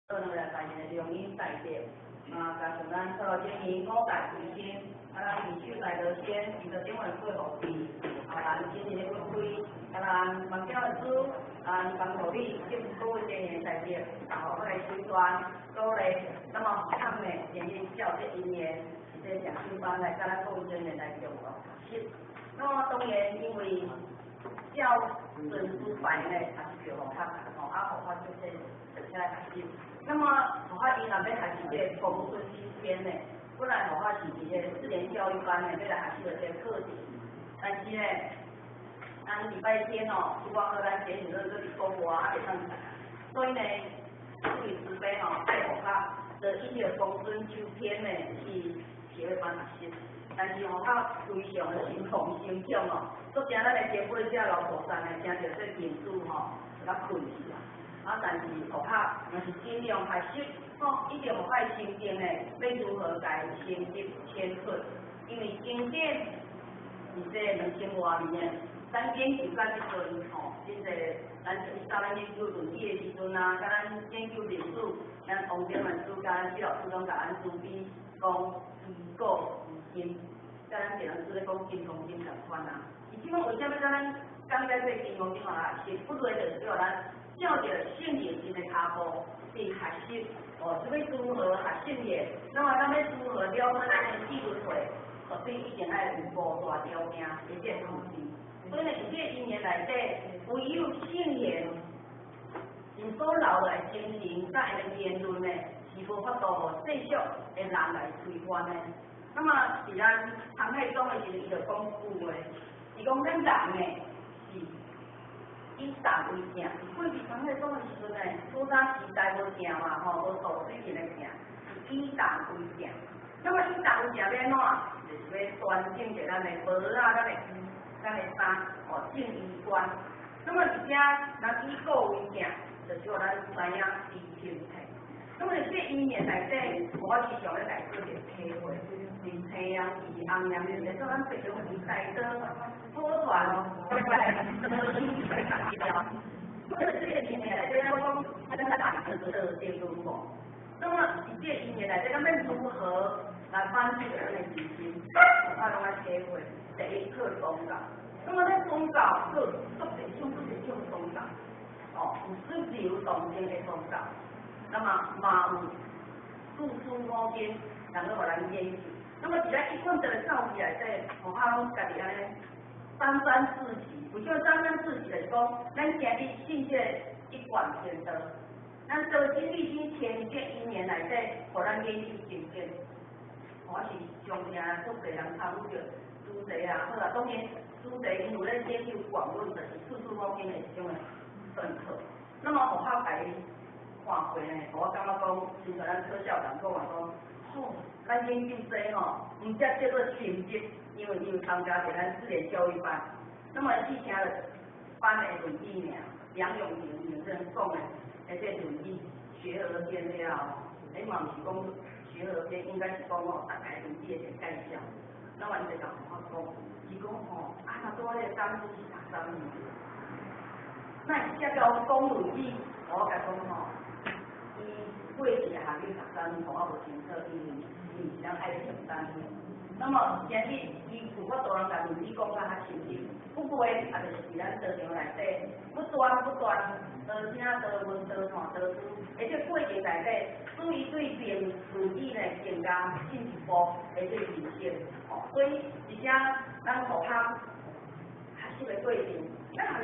兩個大人的良恩大德，啊，加上咱所有精英五大歸心，啊，咱二手大道先，伊就頂完過予費，啊，咱今日的分開，啊，咱萬教的主，啊，幫助你，祝各位精英大德，啊，予來宣傳鼓勵，那麼他們願意照這因緣，是這禪修班來佮咱各位精英來共同學習。那麼當然因為照順序排呢，也是叫護法吼，啊護法就是坐起來學習。那麼護法伊若欲學習這個公孫詩篇呢，本來護法是佇個自然教育班呢，欲來學習這個課程，但是呢，咱禮拜天哦，拄好咱前日閣佇國外啊，袂當來，所以呢，出於慈悲吼，愛護法就以這個公孫秋篇呢去協會班學習。但是吼，較非常的心痛心痛哦，足驚咱的前輩者老菩薩呢，聽著這經書吼，就較困去啊。啊，但是護法若是盡量學習，吼，一定有愛心定呢，欲如何來成績遷出？因為經典是這2000外年的，咱研究到這陣吼，真濟咱以早咱研究論語的時陣啊，佮咱研究歷史，咱王典文師佮咱施老師攏共咱慈悲講自古至今，佮咱別人師咧講金剛經仝款啊。伊這擺為啥物咱講解這個金剛經啊？是不對就是叫咱照著聖人的跤步去學習，哦，這欲如何學聖言？那麼咱欲如何了解咱的智慧？所以一定愛有五大條件的這個具備。所以呢，佇這個因緣內底，唯有聖言因所留來精神，佮𪜶的言論呢，是無法度予世俗的人來推翻的。那麼佇咱唐太宗的時陣，伊就講句話，伊講咱人呢是以動為正。過去唐太宗的時陣呢，古早時代無鏡嘛，吼，無度水平的鏡，是以動為正。那麼以動為正欲按怎？就是欲端正著咱的帽仔、咱的衣、咱的衫，哦，正衣冠。那麼而且咱以古為鏡，就是予咱知影知興替。那麼這因緣內底，我時常咧來做一個體會，是青陽是紅陽，就是說咱白種是大刀普傳，這個因緣內底，我講咱大道定論無。那麼佇這個因緣內底，咱欲如何來反對咱的人生？我攏愛體會。第一靠宗教，那麼咧宗教閣足濟種、足濟種宗教，哦，有自由動靜的宗教，那麼嘛有四書五經，人閣予咱研究。那麼佇咱一貫的教育內底，我攏家己按呢沾沾自喜。為啥物沾沾自喜？就是講，咱今日信這個一貫天道，咱道經歷經千這一年內底，予咱研究經典。我是上聽足濟人參與著主題啊，好啊，當然主題𪜶有咧研究廣論，就是四書五經的一種的政策。那麼我較共伊看過呢，我感覺講，親像咱柯校長講話講，吼，咱研究這吼，毋才叫做深入，因為伊有參加著咱自然教育班。那麼只聽了班的論語爾，楊永平先生講的，彼個論語學而篇了後，彼嘛毋是講學而篇，應該是講吼大概論語的一個介紹。那麼伊就共我講，伊講吼，啊，若拄仔彼個講師是讀啥物？那伊才共我講論語，我共講吼，伊過去的學歷讀啥物，我無清楚，因為伊毋是咱愛承擔的。那麼今日伊有法度通共論語講甲較清楚，不過也就是佇咱道場內底，不斷不斷，多聽多聞多看多思，而且過程內底，使伊對論論語呢更加進一步的這個認識。哦，所以而且咱護法學習的過程，咱學